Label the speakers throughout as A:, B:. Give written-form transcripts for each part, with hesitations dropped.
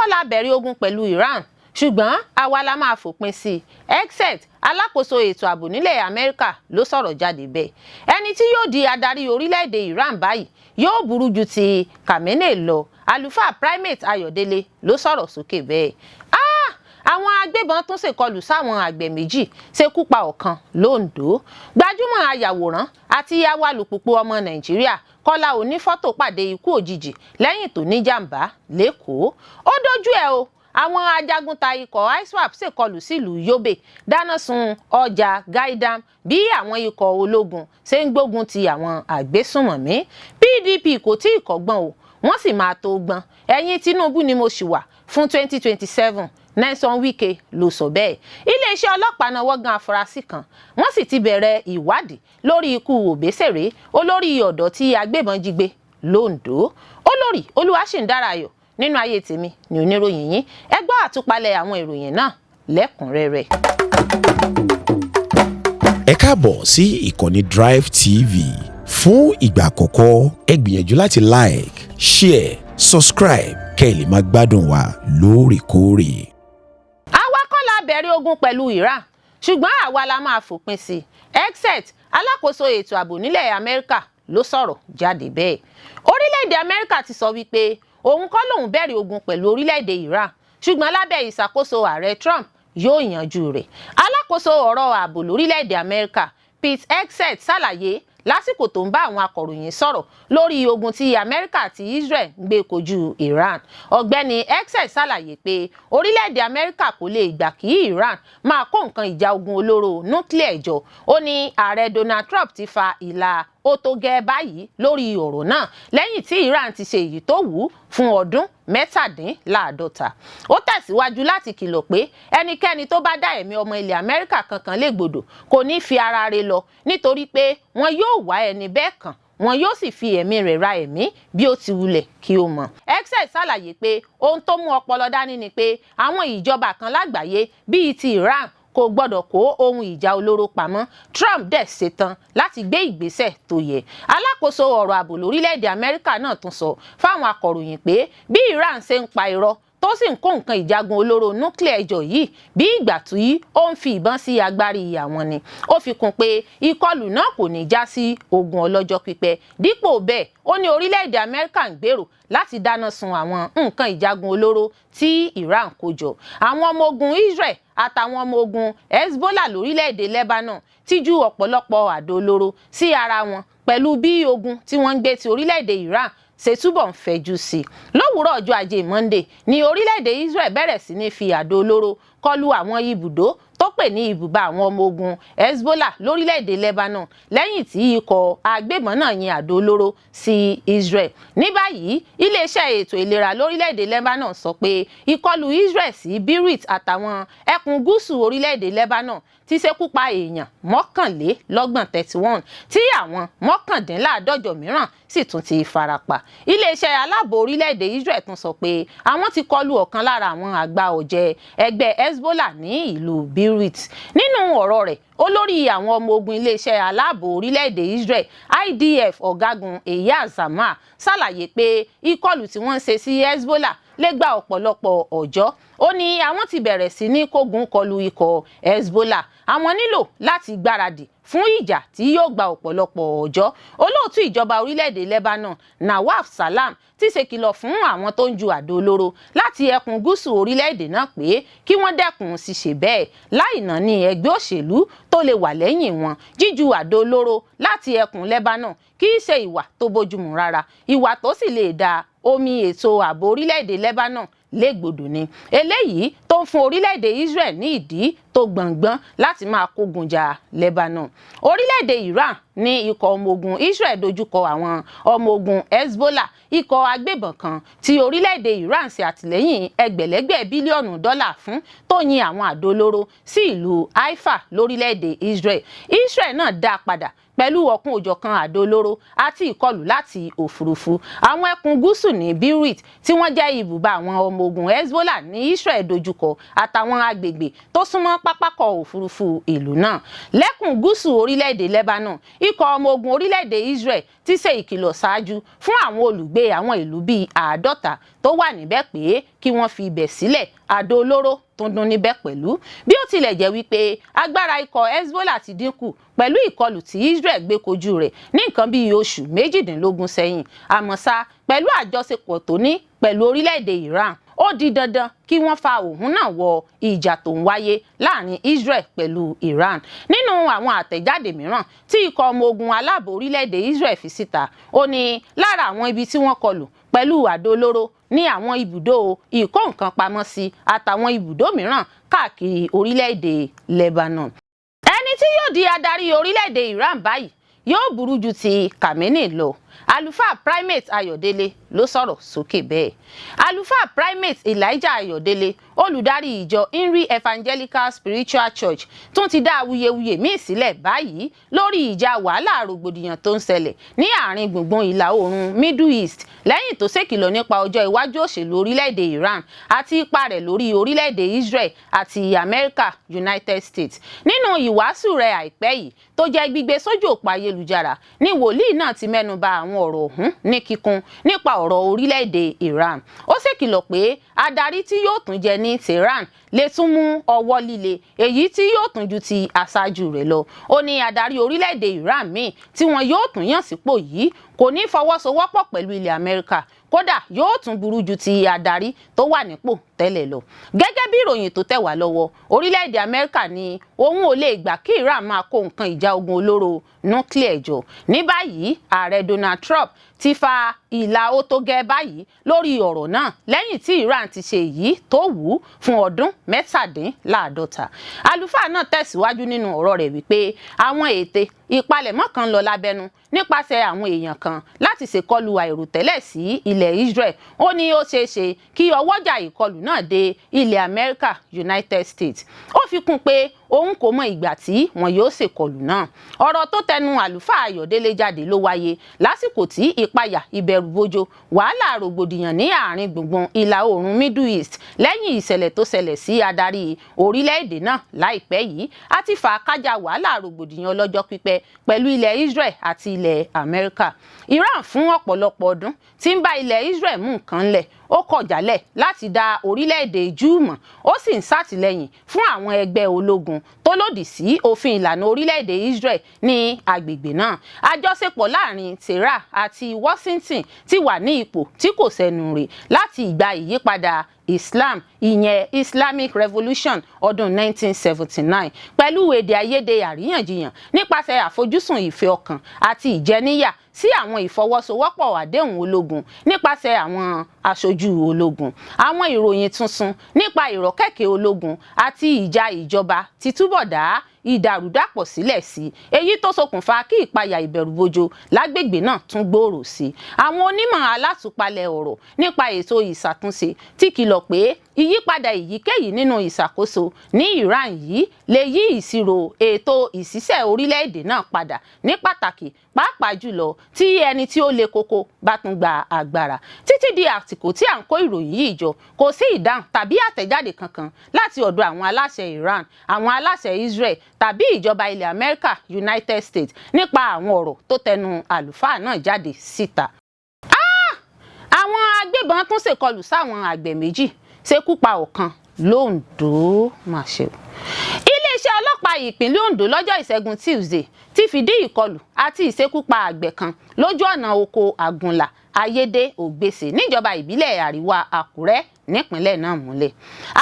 A: Kọ́ la bẹ̀rẹ̀ ogun pẹ̀lú Iran, ṣùgbọ́n àwa la máa fòpin sí i. Hegseth, alákòóso ètò ààbò nílẹ̀ Amẹ́ríkà, ló sọ̀rọ̀ jáde bẹ́ẹ̀. Ẹni tí yóò di adarí orílẹ̀-èdè Iran báyìí yóò burú ju ti Khamenei lọ. Àlùfáà Primate Ayọ̀délé ló sọ̀rọ̀ sókè bẹ́ẹ̀. Ah! Àwọn agbébọn tún ṣèkọlù sáwọn àgbẹ̀ méjì, ṣekú pa ọ̀kan lóńdó. Gbajúmọ̀ ayàwòrán àti awalùpùpù ọmọ Nàìjíríà Kọ́lá Onífọ́tò pàdé ikú òjijì lẹ́yìn tó níjàmbá lẹ́kọ̀ọ́. Ó dójú ẹ̀ o. Àwọn ajagunta ikọ̀ ISWAP ṣèkọlù sílùú Yobe, dáná sun ọjà Gaidam bí àwọn ikọ̀ ológun ṣe ń gbógun ti àwọn àgbésùnmọ̀mí. PDP kò tí ì kọ́gbọ́n o, wọ́n sì máa tó gbọ́n. Ẹ̀yìn Tinubu ni mo ṣì wà fún 2027, Nelson Wike ló sọ bẹ́ẹ̀. Iléeṣẹ́ ọlọ́pàá nawọ́ gan afurasí kan, wọ́n sì ti bẹ̀rẹ̀ ìwádìí lórí ikú Òbésèré, olórí ọ̀dọ́ tí agbébọn jí gbé lóńdó. Olórí Olúwaṣìǹdárayọ̀ nínú ayé tèmi ní oníròyìn yín. Ẹ gbọ́ àtúpalẹ̀ àwọn ìròyìn náà lẹ́kùnrẹ́rẹ́.
B: Ẹ káàbọ̀ sí ìkànnì Drive TV. Fún ìgbà àkọ́kọ́, ẹ gbìyànjú láti like, share, subscribe kẹ́ ẹ lè máa gbádùn wa lóòrèkóòrè.
A: Àwa kọ́ la bẹ̀rẹ̀ ogun pẹ̀lú Iran, ṣùgbọ́n àwa la máa fòpin sí i. Hegseth, alákòóso ètò ààbò nílẹ̀ Amẹ́ríkà, ló sọ̀rọ̀ jáde bẹ́ẹ̀. Orílẹ̀-èdè Amẹ́ríkà ti sọ wípé òun kọ́ lòun bẹ̀rẹ̀ ogun pẹ̀lú orílẹ̀-èdè Iran, ṣùgbọ́n lábẹ́ ìṣàkóso Ààrẹ Trump yóò yanjú rẹ̀. Alákòóso ọ̀rọ̀ ààbò lórílẹ̀-èdè Amẹ́ríkà Pete Hegseth ṣàlàyé lásìkò tó ń bá àwọn akọ̀ròyìn sọ̀rọ̀ lórí ogun tí Amẹ́ríkà àti Israel ń gbé kojú Iran. Ọ̀gbẹ́ni Hegseth ṣàlàyé pé orílẹ̀-èdè Amẹ́ríkà kò lè gbà kí Iran máa kó nǹkan ìjà ogun olóró nuclear jọ. Ó ní Ààrẹ Donald Trump ti fa ìlà ó tó gẹ́ báyìí lórí ọ̀rọ̀ náà lẹ́yìn tí Iran ti ṣe èyí tó wù ú fún ọdún 47. Ó tẹ̀síwájú láti kìlọ̀ pé ẹnikẹ́ni tó bá dá ẹ̀mí ọmọ ilẹ̀ Amẹ́ríkà kankan légbodò kò ní fi ara rẹ̀ lọ, nítorí pé wọn yóò wá ẹni bẹ́ẹ̀ kàn, wọn yóò sì fi ẹ̀mí rẹ̀ ra ẹ̀mí bí ó ti wulẹ̀ kí ó mọ̀. Hegseth ṣàlàyé pé ohun tó mú ọpọlọ dání ni pé àwọn ìjọba kan lágbàáyé bíi ti Iran kò gbọ́dọ̀ kó ohun ìjà olóró pamọ́. Trump dẹ̀ ṣetán láti gbé ìgbésẹ̀ tó yẹ. Alákòóso ọ̀rọ̀ ààbò lórílẹ̀‐èdè Amẹ́ríkà náà tún sọ fáwọn akọ̀ròyìn pé bí Iran ṣe ń pa irọ́ tó sì ń kó nǹkan ìjagun olóró nuclear jọ yìí, bí ìgbà tí ó ń fi ìbọn sí agbárí àwọn ni. Ó fi kún pé ìkọlù náà kò ní já sí ogun ọlọ́jọ́ pípẹ́. Dípò bẹ́ẹ̀, ó ní orílẹ̀-èdè Amẹ́ríkà ń gbèrò láti dáná sun àwọn nǹkan ìjagun olóró tí Iran kó jọ. Àwọn ọmọ ogun Israel àtàwọn ọmọ ogun Hezbollah lórílẹ̀-èdè Lebanon ti ju ọ̀pọ̀lọpọ̀ àdó olóró sí ara wọn pẹ̀lú bí ogun tí wọ́n ń gbé ti orílẹ̀-èdè Iran ṣe túbọ̀ ń fẹjú sí i. Lówùúrọ̀ ọjọ́ Ajé Monday ní orílẹ̀-èdè Israel bẹ̀rẹ̀ sí ní fi àdó olóró kọlu àwọn ibùdó tó pè ní ibùba àwọn ọmọ ogun Hezbollah lórílẹ̀-èdè Lebanon lẹ́yìn tí ikọ̀ agbébọn náà yin àdó olóró sí Israel. Ní báyìí, iléeṣẹ́ ètò ìlera lórílẹ̀-èdè Lebanon sọ pé ìkọlù Israel sí Beirut àtàwọn ẹkùn gúúsù orílẹ̀-èdè Lebanon ti ṣekú pa èèyàn 31, 31, tí àwọn 49 mìíràn sì tún ti farapa. Iléeṣẹ́ aláàbò orílẹ̀-èdè Israel tún sọ pé àwọn ti kọlu ọ̀kan lára àwọn àgbà ọ̀jẹ̀ ẹgbẹ́ Hezbollah ní ìlú Beirut. Nínú ọ̀rọ̀ rẹ̀, olórí àwọn ọmọ ogun iléeṣẹ́ aláàbò orílẹ̀-èdè Israel, IDF, Ọ̀gágun Eyal Zamir, ṣàlàyé pé ìkọlù tí wọ́n ń ṣe sí Hezbollah lè gba ọ̀pọ̀lọpọ̀ ọjọ́. Ó ní àwọn ti bẹ̀rẹ̀ sí ní kógun kọlu ikọ̀ Hezbollah, àwọn nílò láti gbáradì fún ìjà tí yóò gba ọ̀pọ̀lọpọ̀ ọjọ́. Olóòtú ìjọba orílẹ̀-èdè Lebanon Nawaf Salam ti ṣèkìlọ̀ fún àwọn tó ń ju àdó olóró láti ẹkùn gúúsù orílẹ̀-èdè náà pé kí wọ́n dẹ́kun ṣíṣe bẹ́ẹ̀ láì náà ní ẹgbẹ́ òṣèlú tó lè wà lẹ́yìn wọn. Jíju àdó olóró láti ẹkùn Lebanon kì í ṣe ìwà tó bójúmu rárá, ìwà tó sì lè da omi ètò ààbò orílẹ̀-èdè Lebanon légbodò ni. Eléyìí tó ń fún orílẹ̀-èdè Israel ní ìdí tó gbọ̀ngbọ́n láti máa kógun jà Lebanon. Orílẹ̀-èdè Iran ní ikọ̀ ọmọ ogun Israel dojúkọ àwọn ọmọ ogun Hezbollah, ikọ̀ agbébọn kan tí orílẹ̀-èdè Iran ṣe àtìlẹ́yìn ẹgbẹ̀lẹ́gbẹ̀ bílíọ̀nù dọ́là fún, tó yin àwọn àdó olóró sí ìlú Haifa lórílẹ̀-èdè Israel. Israel náà dá a padà pẹ̀lú ọ̀kan òjọ̀kan àdó olóró àti ìkọlù láti òfurufú. Àwọn ẹkùn gúúsù ní Beirut tí wọ́n jẹ́ ibùba àwọn ọmọ ọmọ ogun Hezbollah ní Israel dojúkọ àtàwọn agbègbè tó súnmọ́ pápákọ̀ òfurufú ìlú náà. Lẹ́kùn gúúsù orílẹ̀-èdè Lebanon, ikọ̀ ọmọ ogun orílẹ̀-èdè Israel ti ṣe ìkìlọ̀ ṣáájú fún àwọn olùgbé àwọn ìlú bíi 50 tó wà níbẹ̀ pé kí wọ́n fi ibẹ̀ sílẹ̀. Àdó olóró tó ń dún níbẹ̀ pẹ̀lú. Bí ó tilẹ̀ jẹ́ wípé agbára ikọ̀ Hezbollah ti dínkù pẹ̀lú ìkọlù tí Israel gbé kojú rẹ̀ ní nǹkan bíi oṣù 18 sẹ́yìn, àmọ́ ṣá, pẹ̀lú àjọṣepọ̀ tó ní pẹ̀lú orílẹ̀-èdè Iran, ó di dandan kí wọ́n fa òun náà wọ ìjà tó ń wáyé láàrin Israel pẹ̀lú Iran. Nínú àwọn àtẹ̀jáde mìíràn tí ikọ̀ ọmọ ogun aláàbò orílẹ̀-èdè Israel fi síta, ó ní lára àwọn ibi tí wọ́n kọlù pẹ̀lú àdó olóró ní àwọn ibùdó ìkó nǹkan pamọ́ sí àtàwọn ibùdó mìíràn káàkiri orílẹ̀-èdè Lebanon. Ẹni tí yóò di adarí orílẹ̀-èdè Iran báyìí yóò burú ju ti Khamenei lọ, Àlùfáà Primate Ayọ̀délé ló sọ̀rọ̀ sókè bẹ́ẹ̀. Àlùfáà Primate Elijah Ayọ̀délé, olùdarí ìjọ Inri Evangelical Spiritual Church, tún ti dá awuyewuye míì sílẹ̀ báyìí lórí ìjà wàhálà rògbòdìyàn tó ń ṣẹlẹ̀ ní àárín gbùngbùn ìlà oòrùn Middle East, lẹ́yìn tó ṣèkìlọ̀ nípa ọjọ́ iwájú òṣèlú orílẹ̀-èdè Iran àti ipa rẹ̀ lórí orílẹ̀-èdè Israel àti America, United States. Nínú ìwàásù rẹ̀ àìpẹ́ yìí tó jẹ́ gbígbé sójú òpó ayélujára ní wòlíì náà ti mẹ́nu bà àwọn ọ̀rọ̀ ọ̀hún ní kíkún nípa ọ̀rọ̀ orílẹ̀-èdè Iran. Ó ṣèkìlọ̀ pé adarí tí yóò tún jẹ ní Tehran lè tún mú ọwọ́ líle, èyí tí yóò tún ju ti aṣáájú rẹ̀ lọ. Ó ní adarí orílẹ̀-èdè Iran míì tí wọn yóò tún yàn sípò yìí kò ní fọwọ́sowọ́pọ̀ pẹ̀lú ilẹ̀ Amẹ́ríkà, kódà yóò tún burú ju ti adarí tó wà nípò tẹ́lẹ̀ lọ. Gẹ́gẹ́ bí ìròyìn tó tẹ̀ wá lọ́wọ́, orílẹ̀-èdè Amẹ́ríkà ní òun ò lè gbà kí Iran máa kó nǹkan ìjà ogun olóró nuclear jọ. Ní báyìí, ààrẹ Donald Trump ti fa ìlà ó tó gẹ́ báyìí lórí ọ̀rọ̀ náà lẹ́yìn tí Iran ti ṣe èyí tó wù ú fún ọdún 47. Àlùfáà náà tẹ̀síwájú nínú ọ̀rọ̀ rẹ̀ wípé àwọn ète ìpalẹ̀mọ́ kan lọ lábẹ́nú nípasẹ̀ àwọn èèyàn kan láti ṣèkọlù àìròtẹ́lẹ̀ sí ilẹ̀ Israel. Ó ní ó ṣeé ṣe kí ọwọ́jà ìkọlù náà dé ilẹ̀ Amẹ́ríkà, United States. Ó fi kún pé òun kò mọ ìgbà tí wọn yóò ṣèkọlù náà. Ọ̀rọ̀ tó tẹnu àlùfáà Ayọ̀délé jáde ló wáyé lásìkò tí ìpayà, ìbẹ̀rùbojo, wàhálà rògbòdìyàn ní àárín gbùngbùn ìlà oòrùn Middle East lẹ́yìn ìṣẹ̀lẹ̀ tó ṣẹlẹ̀ sí adarí orílẹ̀-èdè náà láìpẹ́ yìí àti fà kájà wàhálà rògbòdìyàn ọlọ́jọ́ pípẹ́ pẹ̀lú ilẹ̀ Israel àti ilẹ̀ Amẹ́ríkà. Iran fún ọ̀pọ̀lọpọ̀ ọdún tí ń bá ilẹ̀ Israel mú nǹkan lẹ̀. Ó kọ̀ jálẹ̀ láti dá orílẹ̀-èdè Júù mọ̀, ó sì ń ṣàtìlẹ́yìn fún àwọn ẹgbẹ́ ológun tó lòdì sí òfin ìlànà orílẹ̀-èdè Israel ní agbègbè náà. Àjọṣepọ̀ láàrin Tehran àti Washington ti wà ní ipò tí kò sẹnu rè láti ìgbà ìyípadà Islam, ìyẹn Islamic Revolution ọdún 1979, pẹ̀lú èdè àìyedè àríyànjiyàn nípasẹ̀ àfojúsùn ìfẹ́ ọkàn àti ìjẹníyà sí àwọn ìfọwọ́sowọ́pọ̀ àdéhùn ológun nípasẹ̀ àwọn aṣojú ológun. Àwọn ìròyìn tuntun nípa ìrọ́kẹ̀kẹ̀ ológun àti ìjà ìjọba ti túbọ̀ dá ìdàrúdàpọ̀ sílẹ̀ sí, èyí tó ṣokùnfà kí ìpayà ìbẹ̀rùbojo lágbègbè náà tún gbòòrò sí i. Àwọn onímọ̀ alátúpalẹ̀ ọ̀rọ̀ nípa ètò ìṣàtúnṣe ti kìlọ̀ pé ìyípadà èyíkéyìí nínú ìṣàkóso ní Iran yìí lè yí ìṣirò ètò ìṣiṣẹ́ orílẹ̀-èdè náà padà ní pàtàkì, pàápàá jùlọ tí ẹni tí ó le koko bá tún gba agbára. Títí di àsìkò tí à ń kó ìròyìn yìí jọ, kò sí ìdáhùn tàbí àtẹ̀jáde kankan láti ọ̀dọ̀ àwọn aláṣẹ Iran, àwọn aláṣẹ Israel tàbí ìjọba ilẹ̀ Amẹ́ríkà, United States, nípa àwọn ọ̀rọ̀ tó tẹnu àlùfáà náà jáde síta. Àwọn agbébọn tún ṣèkọlù sáwọn àgbẹ̀ méjì, ṣekú pa ọ̀kan lóńdó. Má ṣe o. Iléeṣẹ́ ọlọ́pàá ìpínlẹ̀ Ondo lọ́jọ́ Ìṣẹ́gun Tuesday ti fìdí ìkọlù àti ìṣekúpa àgbẹ̀ kan lójú ọ̀nà oko Àgùnlà, Ayédè Ògbèsè, níjọba ìbílẹ̀ Àríwá Àkúrẹ́ nípínlẹ̀ náà múlẹ̀.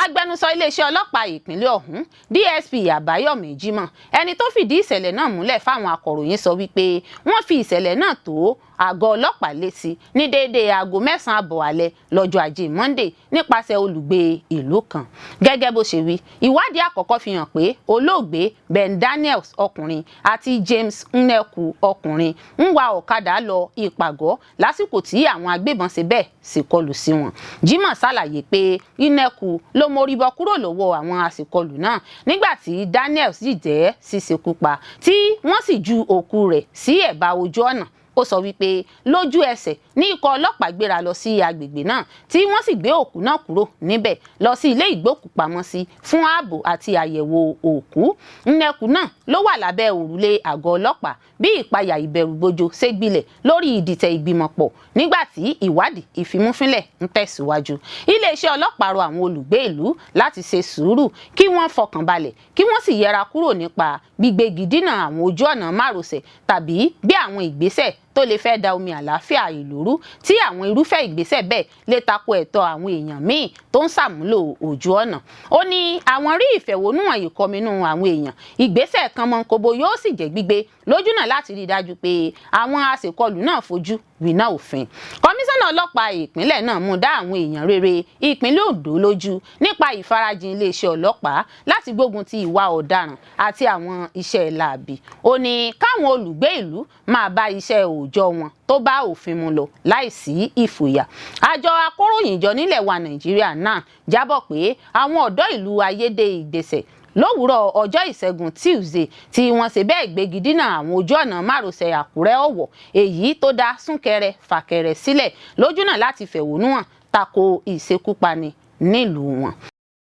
A: Agbẹnusọ iléeṣẹ́ ọlọ́pàá ìpínlẹ̀ ọ̀hún, DSP Àbáyọ̀mí Jimoh, ẹni tó fìdí ìṣẹ̀lẹ̀ náà múlẹ̀ fáwọn akọ̀ròyìn, sọ wípé wọ́n fi ìṣẹ̀lẹ̀ náà tó àgọ́ ọlọ́pàá létí ní déédéé aago 9:30 alẹ́ lọ́jọ́ Ajé Monday nípasẹ̀ olùgbé ìlú kan. Gẹ́gẹ́ bó ṣe wí, ìwádìí àkọ́kọ́ fi hàn pé olóògbé Ben Daniels, ọkùnrin, àti James Nneku, ọkùnrin, ń wa ọ̀kadà lọ ìpàgọ́ lásìkò tí àwọn agbébọn ṣe bẹ́ẹ̀ sì kọlù sí wọn. Jimoh ṣàlàyé pé Nneku ló mórí bọ́ kúrò lọ́wọ́ àwọn aṣèkọlù náà, nígbà tí Daniels sì jẹ́ ṣíṣekú pa, tí wọ́n sì ju òkú rẹ̀ sí ẹ̀bá ojú ọ̀nà. Ó sọ wípé lójú ẹsẹ̀ ní ikọ̀ ọlọ́pàá gbéra lọ sí agbègbè náà, tí wọ́n sì gbé òkú náà kúrò níbẹ̀ lọ sí ilé ìgbókùpamọ́sí fún ààbò àti àyẹ̀wò òkú. Nnekwu náà ló wà lábẹ́ òrùlé àgọ́ ọlọ́pàá bí ìpayà ìbẹ̀rùbojo ṣe gbilẹ̀ lórí ìdìtẹ̀ ìgbìmọ̀pọ̀ nígbà tí ìwádìí ìfimúfínlẹ̀ ń tẹ̀síwájú. Iléeṣẹ́ ọlọ́pàá rọ àwọn olùgbé ìlú láti ṣe sùúrù, kí wọ́n fọkànbalẹ̀, kí wọ́n sì yẹra kúrò nípa gbígbégi dínà àwọn ojú ọ̀nà márosẹ̀ tàbí bí àwọn ìgbésẹ̀ tó lè fẹ́ da omi àlàáfíà ìlú rú, tí àwọn irúfẹ́ ìgbésẹ̀ bẹ́ẹ̀ lè tako ẹ̀tọ́ àwọn èèyàn míì tó ń ṣàmúlò ojú ọ̀nà. Ó ní àwọn rí ìfẹ̀hónúhàn ìkọminú àwọn èèyàn, ìgbésẹ̀ kan mọ́ńkóbó yóò sì jẹ́ gbígbé lójúnà láti rí i dájú pé àwọn aṣèkọlù náà fojú winá òfin. Kọmíṣánná ọlọ́pàá ìpínlẹ̀ náà mú dá àwọn èèyàn rere ìpínlẹ̀ Ondo lójú nípa ìfarajìn iléeṣẹ́ ọlọ́pàá láti gbógun ti ìwà ọ̀daràn àti àwọn iṣẹ́ láabi. Ó ní káwọn olùgbé ìlú máa bá iṣẹ́ òòjọ́ wọn tó bá òfin mu lọ láìsí ìfòyà. Àjọ akóròyìnjọ nílẹ̀ wa Nàìjíríà náà jábọ̀ pé àwọn ọ̀dọ́ ìlú Ayédè Ìgbésẹ̀ lówùúrọ̀ ọjọ́ Ìṣẹ́gun Tuesday tí wọ́n ṣe bẹ́ẹ̀ gbégi dínà àwọn ojú ọ̀nà márosẹ̀ Àkúrẹ́ Ọ̀wọ̀, èyí tó dá súnkẹrẹ fàkẹrẹ sílẹ̀ lójúnà láti fẹ̀hónú hàn tako ìṣekúpani nílùú wọn.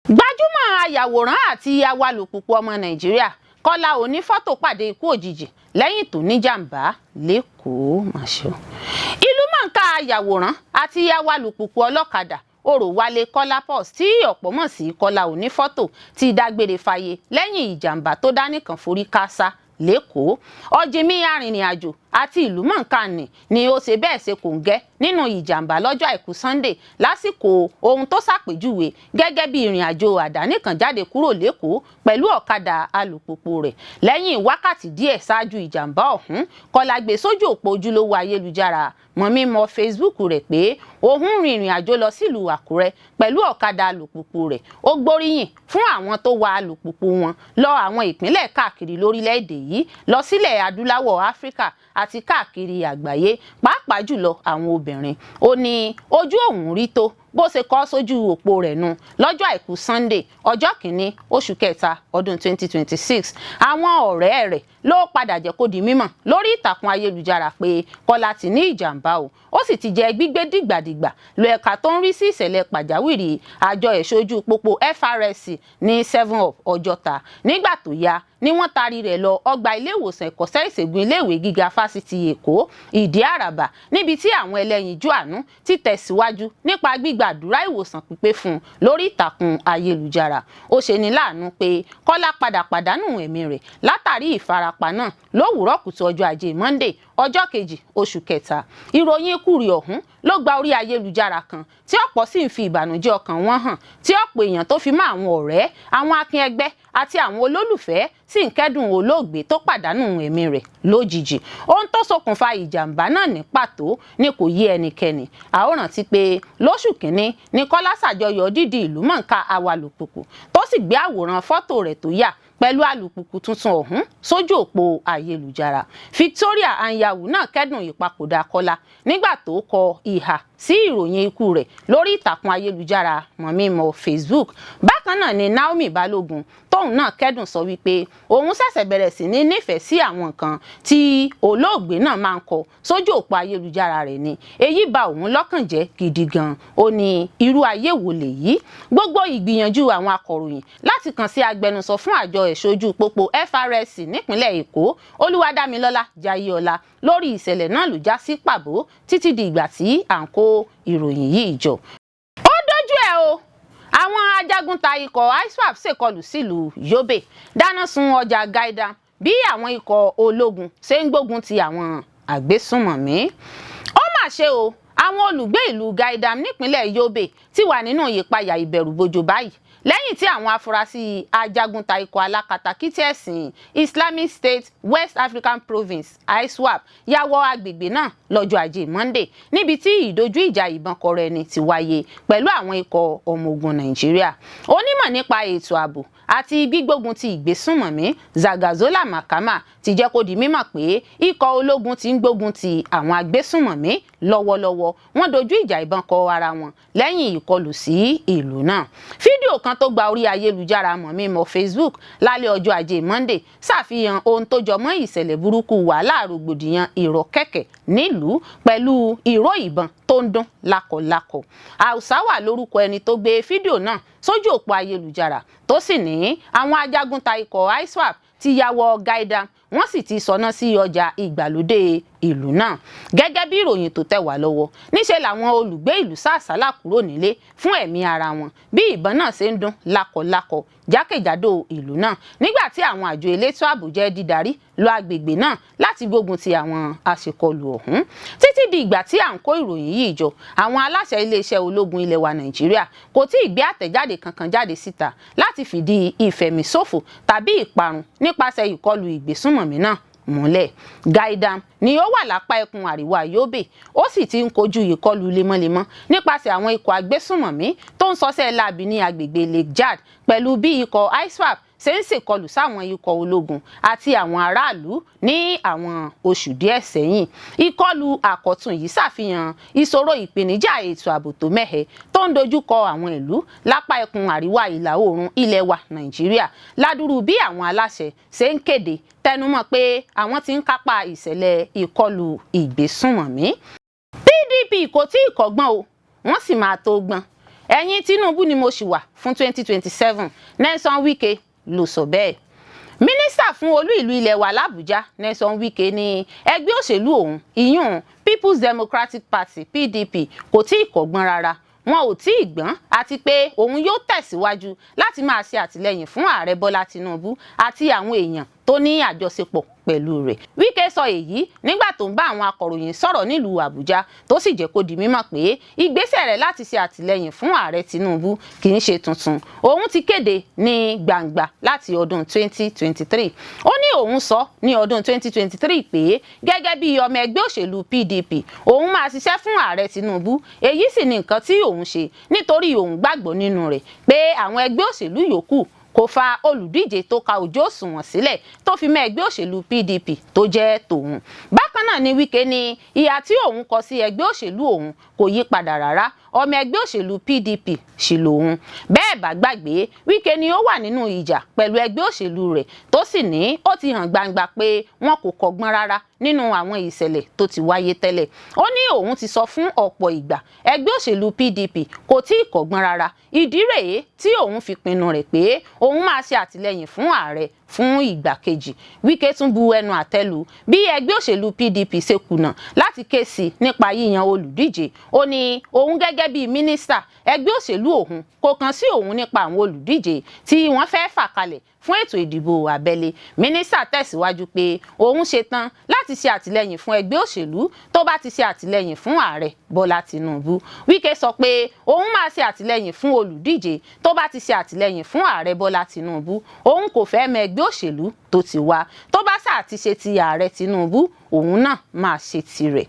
A: Gbajúmọ̀ ayàwòrán àti awalùpùpù ọmọ Nàìjíríà Kọ́lá Onífọ́tò pàdé ikú òjijì lẹ́yìn tó níjàmbá lẹ́kọ̀ọ́. Máṣe ìlú mọ̀ọ́ká ayàwòrán àti awalùpùpù ọlọ́kadà Òròwálé Kọ́lápọ̀s, tí ọ̀pọ̀ mọ̀ sí Kọ́lá Onífọ́tò, ti dágbére fáyé lẹ́yìn ìjàmbá tó dá nìkan forí kásá lẹ́kọ̀ọ́. Ọ̀jìnmí arìnrìn-àjò àti ìlúmọ̀ọ́ká ni ó ṣe bẹ́ẹ̀ ṣe kòńgẹ́ nínú ìjàmbá lọ́jọ́ Àìkú Sunday lásìkò ohun tó ṣàpèjúwe gẹ́gẹ́ bí ìrìn àjò àdánìkàn jáde kúrò lẹ́kọ̀ọ́ pẹ̀lú ọ̀kadà alùpùpù rẹ̀. Lẹ́yìn wákàtí díẹ̀ ṣáájú ìjàmbá ọ̀hún, Kọ́lá gbé sójú òpó ojúlówó ayélujára mọ̀mímọ́ Facebook rẹ̀ pé òun rin ìrìn àjò lọ sílùú Àkúrẹ́ pẹ̀lú ọ̀kadà alùpùpù rẹ̀. Ó gbóríyìn fún àwọn tó wa alùpùpù wọn lọ àwọn ìpínlẹ̀ káàkiri lórílẹ̀‐èdè yìí, lọ sílẹ̀ adúláwọ̀ Áfíríkà àti káàkiri àgbáyé, pàápàá jùlọ àwọn obìnrin. Ó ní ojú òun rí tó bó ṣe kọ sójú òpó rẹ̀ nu lọ́jọ́ Àìkú Sunday, ọjọ́ kìíní oṣù kẹta ọdún 2026. Àwọn ọ̀rẹ́ rẹ̀ ló padà jẹ́ kó di mímọ̀ lórí ìtàkùn ayélujára pé Kọ́lá ti ní ìjàmbá o, ó sì ti jẹ́ gbígbé dìgbàdìgbà lọ ẹ̀ka tó ń rí sí ìṣẹ̀lẹ̀ pàjáwìrì àjọ ẹ̀ṣọ́ ojú pópó FRSC ní 7 Up Ọjọ́ta. Nígbà tó yá ni wọ́n taari rẹ̀ lọ ọgbà ilé ìwòsàn ẹ̀kọ́ṣẹ́ ìṣègùn iléèwé gíga Fásitì Èkó, Ìdí Àràbà, níbi tí àwọn ẹlẹ́yinjú àánú ti tẹ̀síwájú nípa gbígba àdúrà ìwòsàn pípé fún un lórí ìtàkùn ayélujára. Ó ṣe ní láàánú pé Kọ́lá padà pàdánù ẹ̀mí rẹ̀ látàrí ìfarapa náà lówùúrọ̀ kùtù ọjọ́ Ajé Monday, ọjọ́ kejì oṣù kẹta. Ìròyìn ikú rẹ̀ ọ̀hún ló gba orí ayélujára kan, tí ọ̀pọ̀ sì ń fi ìbànújẹ́ ọkàn wọn hàn, tí ọ̀pọ̀ èèyàn tó fi mọ́ àwọn ọ̀rẹ́, àwọn akin ẹgbẹ́ àti àwọn olólùfẹ́ sì ń kẹ́dùn olóògbé tó pàdánù ẹ̀mí rẹ̀ lójijì. Ohun tó ṣokùnfà ìjàmbá náà ní pàtó ni kò yé ẹnikẹ́ni. A ó rántí pé lóṣù kínní ni Kọ́lá ṣàjọyọ̀ dídi ìlú mọ̀ọ́ká awalùpùpù, tó sì gbé àwòrán fọ́tò rẹ̀ tó yà pẹ̀lú alùpùpù tuntun ọ̀hún sójú òpó ayélujára. Victoria Anyanwu náà kẹ́dùn ìpapòdà Kọ́lá nígbà tó kọ ìhà sí ìròyìn ikú rẹ̀ lórí ìtàkùn ayélujára mọ̀mímọ́ Facebook. Bákan náà ni Naomi Balógun tóun náà kẹ́dùn sọ wípé òun ṣẹ̀ṣẹ̀ bẹ̀rẹ̀ sí ní nífẹ̀ẹ́ sí àwọn nǹkan tí olóògbé náà máa ń kọ sójú òpó ayélujára rẹ̀ ni èyí bà òun lọ́kàn jẹ́ gidi gan. Ó ní irú ayé wo lèyí? Gbogbo ìgbìyànjú àwọn akọ̀ròyìn láti kàn sí agbẹnusọ fún àjọ ẹ̀ṣọ́ ojú pópó FRSC nípínlẹ̀ Èkó, Olúwadámilọ́lá Jayéọlá, lórí ìṣẹ̀lẹ̀ náà ló já sí pàbó títí di ìgbà tí à ń kó ìròyìn yìí jọ. Ó dójú ẹ̀ o, àwọn ajagunta ikọ̀ ISWAP ṣèkọlù sílùú Yobe, dáná sun ọjà Gaida bí àwọn ikọ̀ ológun ṣe ń gbógun ti àwọn àgbésùnmọ̀mí. Ó mà ṣe o, àwọn olùgbé ìlú Gaidam nípínlẹ̀ Yobe ti wà nínú ìpayà ìbẹ̀rùbojo báyìí lẹ́yìn tí àwọn afurasí ajagunta ikọ̀ alákatakítí ẹ̀sìn Islamic State West African Province, ISWAP, ya wọ agbègbè náà lọ́jọ́ Ajé Monday, níbi tí ìdojú ìjà ìbọn kọrọ ẹni ti wáyé pẹ̀lú àwọn ikọ̀ ọmọ ogun Nàìjíríà. Onímọ̀ nípa ètò ààbò àti gbígbógun ti ìgbésùnmọ̀mí Zagazola Makama ti jẹ́ kó di mímọ̀ pé ikọ̀ ológun ti ń gbógun ti àwọn agbésùnmọ̀mí lọ́wọ́lọ́wọ́. Wọ́n dojú ìjà ìbọn kọ ara wọn lẹ́yìn ìkọlù sí ìlú náà. Fídíò Fídíò kan tó gba orí ayélujára mọ̀mímọ̀ Facebook lálẹ́ ọjọ́ Ajé Monday ṣàfihàn ohun tó jọmọ́ ìṣẹ̀lẹ̀ burúkú wàhálà rògbòdìyàn ìrọ́kẹ̀kẹ̀ nílùú pẹ̀lú ìró ìbọn tó ń dún lákọlákọ. Hausawa lórúkọ ẹni tó gbé fídíò náà sójú òpó ayélujára, tó sì ní àwọn ajagunta ikọ̀ ISWAP ti ya wọ Gaidam, wọ́n sì ti sọná sí ọjà ìgbàlódé ìlú náà. Gẹ́gẹ́ bí ìròyìn tó tẹ̀ wá lọ́wọ́, níṣẹ́ làwọn olùgbé ìlú sá àsálà kúrò nílé fún ẹ̀mí ara wọn bí ìbọn náà ṣe ń dún lákọlákọ jákèjádò ìlú náà, nígbà tí àwọn àjọ elétò ààbò jẹ́ dídarí lọ agbègbè náà láti gbógun ti àwọn aṣèkọlù ọ̀hún. Títí di ìgbà tí à ń kó ìròyìn yìí jọ, àwọn aláṣẹ iléeṣẹ́ ológun ilẹ̀ wa Nàìjíríà kò tí ì gbé àtẹ̀jáde kankan jáde síta láti fìdí ìfẹ̀míṣòfò tàbí ìparun nípasẹ̀ ìkọlù ìgbésùnmọ̀mí náà múlẹ̀. Gaidam ni ó wà lápá ẹkùn àríwá Yobe, ó sì ti ń kojú ìkọlù lemọ́lemọ́ nípasẹ̀ àwọn ikọ̀ agbésùnmọ̀mí tó ń ṣọṣẹ́ láabi ní agbègbè Lake Chad, pẹ̀lú bí ikọ̀ ISWAP ṣe ń ṣèkọlù sáwọn ikọ̀ ológun àti àwọn aráàlú ní àwọn oṣù díẹ̀ sẹ́yìn. Ìkọlù àkọ́tún yìí ṣàfihàn ìṣòro ìpèníjà ètò ààbò tó mẹ́hẹ tó ń dojúkọ àwọn ìlú lápá ẹkùn àríwá ìlà oòrùn ilẹ̀ wa Nàìjíríà, ládùrú bí àwọn aláṣẹ ṣe ń kéde tẹnumọ́ pé àwọn ti ń kápá ìṣẹ̀lẹ̀ ìkọlù ìgbésùnmọ̀mí. PDP kò tí ì kọ́gbọ́n o, wọ́n sì máa tó gbọ́n. Ẹ̀yìn Tinubu ni mo ṣì wà fún 2027, Nyesom Wike ló sọ bẹ́ẹ̀. Mínísítà fún olú ìlú ilẹ̀ wa l'Àbújá, Nyesom Wike, ní ẹgbẹ́ òṣèlú òun, ìyún People's Democratic Party, PDP, kò tí ì kọ́gbọ́n rárá, wọn ò tí ì gbọ́n, àti pé òun yóò tẹ̀síwájú láti máa ṣe àtìlẹ́yìn fún Ààrẹ Bọ́lá Tinubu àti àwọn èèyàn tó ní àjọṣepọ̀ pẹ̀lú rẹ̀. Wike sọ èyí nígbà tó ń bá àwọn akọ̀ròyìn sọ̀rọ̀ nílùú Àbújá, tó sì jẹ́ kó di mímọ̀ pé ìgbésẹ̀ rẹ̀ láti ṣe àtìlẹ́yìn fún Ààrẹ Tinubu kì í ṣe tuntun. Òun ti kéde ní gbangba láti ọdún 2023. Ó ní òun sọ ní ọdún 2023 pé gẹ́gẹ́ bí ọmọ ẹgbẹ́ òṣèlú PDP, òun máa ṣiṣẹ́ fún Ààrẹ Tinubu. Èyí sì ni nǹkan tí òun ṣe, nítorí òun gbàgbọ́ nínú rẹ̀ pé àwọn ẹgbẹ́ òṣèlú yòókù kò fa olùdíje tó ka ojú òṣùwọ̀n sílẹ̀ tó fi mọ́ ẹgbẹ́ òṣèlú PDP tó jẹ́ tòun. Bákan náà ni Wike ní ìhà tí òun kọ sí ẹgbẹ́ òṣèlú òun kò yí padà rárá, ọmọ ẹgbẹ́ òṣèlú PDP sì lòun. Bẹ́ẹ̀ bá gbàgbé, Wike ni ó wà nínú ìjà pẹ̀lú ẹgbẹ́ òṣèlú rẹ̀, tó sì ní ó ti hàn gbangba pé wọn kò kọ́gbọ́n rárá nínú àwọn ìṣẹ̀lẹ̀ tó ti wáyé tẹ́lẹ̀. Ó ní òun ti sọ fún ọ̀pọ̀ ìgbà, ẹgbẹ́ òṣèlú PDP kò tí ì kọ́gbọ́n rárá. Ìdí rèé tí òun fi pinnu rẹ̀ pé òun máa ṣe àtìlẹ́yìn fún ààrẹ fún ìgbà kejì. Wike tún bu ẹnu àtẹ́ lù bí ẹgbẹ́ òṣèlú PDP ṣe kùnà láti ké sí nípa yíyan olùdíje. Ó ní òun gẹ́gẹ́ bíi mínísítà, ẹgbẹ́ òṣèlú òun kò kàn sí òun nípa àwọn olùdíje tí wọ́n fẹ́ fà kalẹ̀ fún ètò ìdìbò abẹ́lé. Mínísítà tẹ̀síwájú pé òun ṣetán láti ṣe àtìlẹ́yìn fún ẹgbẹ́ òṣèlú tó bá ti ṣe àtìlẹ́yìn fún Ààrẹ Bọ́lá Tinubu. Wike sọ pé òun máa ṣe àtìlẹ́yìn fún olùdíje tó bá ti ṣe àtìlẹ́yìn fún Ààrẹ Bọ́lá Tinubu. Òun kò fẹ́ mọ ẹgbẹ́ òṣèlú tó ti wá, tó bá sáà ti ṣe ti Ààrẹ Tinubu, òun náà máa ṣe tirẹ̀.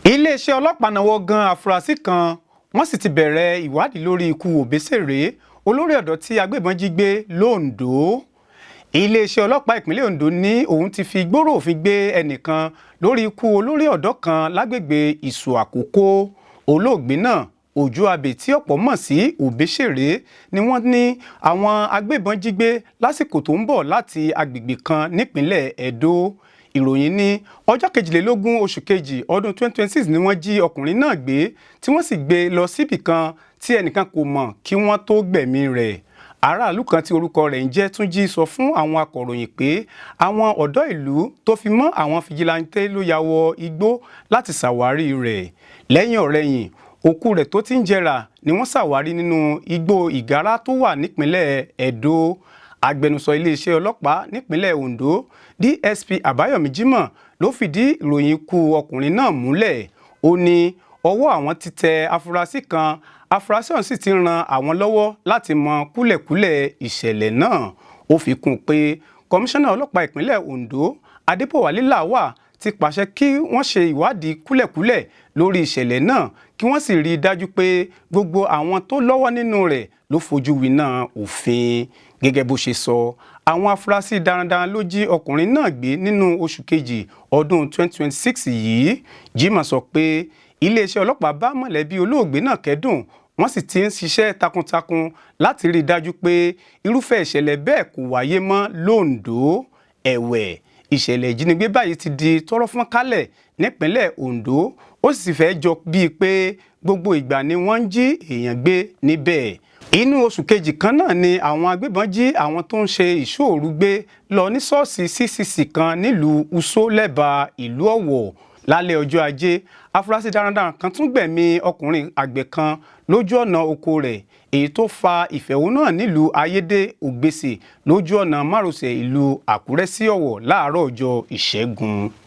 C: Iléeṣẹ́ ọlọ́pàá nawọ́ gan afurasí kan, wọ́n sì ti bẹ̀rẹ̀ ìwádìí lórí ikú Òbésèré, olórí ọ̀dọ́ tí agbébọn jí gbé l'Oǹdó. Iléeṣẹ́ ọlọ́pàá ìpínlẹ̀ Ondo ní òun ti fi gbòòrò òfin gbé ẹnìkan lórí ikú olórí ọ̀dọ́ kan lágbègbè Ìsù Àkókò. Olóògbé náà, Òjó Abè, tí ọ̀pọ̀ mọ̀ sí Òbésèré, ni wọ́n ní àwọn agbébọn jí gbé lásìkò tó ń bọ̀ láti agbègbè kan nípínlẹ̀ Ẹdó. Ìròyìn ní ọjọ́ 22 oṣù kejì ọdún 2026 ni wọ́n jí ọkùnrin náà gbé, tí wọ́n sì gbé lọ síbì kan tí ẹnìkan kò mọ̀ kí wọ́n tó gbẹ̀mí rẹ̀. Aráàlú kan tí orúkọ rẹ̀ ń jẹ́ Túnjí sọ fún àwọn akọ̀ròyìn pé àwọn ọ̀dọ́ ìlú tó fi mọ́ àwọn fìjìláńtẹ́ ló ya wọ igbó láti ṣàwárí rẹ̀. Lẹ́yìn ọ̀rẹ̀yìn, òkú rẹ̀ tó ti ń jẹrà ni wọ́n ṣàwárí nínú igbó Ìgárá tó wà nípínlẹ̀ Ẹdó. Agbẹnusọ iléeṣẹ́ ọlọ́pàá nípínlẹ̀ Ondo, DSP Àbáyọ̀mí Jimoh, ló fìdí ìròyìn ikú ọkùnrin náà múlẹ̀. Ó ní ọwọ́ àwọn ti tẹ afurasí kan, afurasí ọ̀hún sì ti ran àwọn lọ́wọ́ láti mọ kúlẹ̀kúlẹ̀ ìṣẹ̀lẹ̀ náà. Ó fi kún un pé kọmíṣánná ọlọ́pàá ìpínlẹ̀ Ondo, Adébọ̀wálé Lawal, ti pàṣẹ kí wọ́n ṣe ìwádìí kúlẹ̀kúlẹ̀ lórí ìṣẹ̀lẹ̀ náà, kí wọ́n sì rí i dájú pé gbogbo àwọn tó lọ́wọ́ nínú rẹ̀ ló fojú winá òfin. Gẹ́gẹ́ bó ṣe sọ, àwọn afurasí darandaran ló jí ọkùnrin náà gbé nínú oṣù kejì ọdún 2026 yìí. Jimoh sọ pé iléeṣẹ́ ọlọ́pàá bá mọ̀lẹ́bí olóògbé náà kẹ́dùn, Wọ́n sì ti ń ṣiṣẹ́ takuntakun láti rí i dájú pé irúfẹ́ ìṣẹ̀lẹ̀ bẹ́ẹ̀ kò wáyé mọ́ lóńdó. Ẹ̀wẹ̀, ìṣẹ̀lẹ̀ ìjínigbé báyìí ti di tọ́rọ́ fọ́n kálẹ̀ nípínlẹ̀ Ondo, ó sì fẹ́ jọ bíi pé gbogbo ìgbà ni wọ́n ń jí èèyàn gbé níbẹ̀. Inú oṣù kejì kan náà ni àwọn agbébọn jí àwọn tó ń ṣe ìṣọ́ òru gbé lọ ní ṣọ́ọ̀ṣì CCC kan nílùú Uso, lẹ́bàá ìlú Ọ̀wọ̀. Lálẹ́ ọjọ́ Ajé, afurasí darandaran kan tún gbẹ̀mí ọkùnrin àgbẹ̀ kan lójú ọ̀nà oko rẹ̀, èyí tó fa ìfẹ̀hónúhàn nílùú Ayédè Ògbèsè, lójú ọ̀nà márosẹ̀ ìlú Àkúrẹ́ sí Ọ̀wọ̀ láàárọ̀ ọjọ́ Ìṣẹ́gun.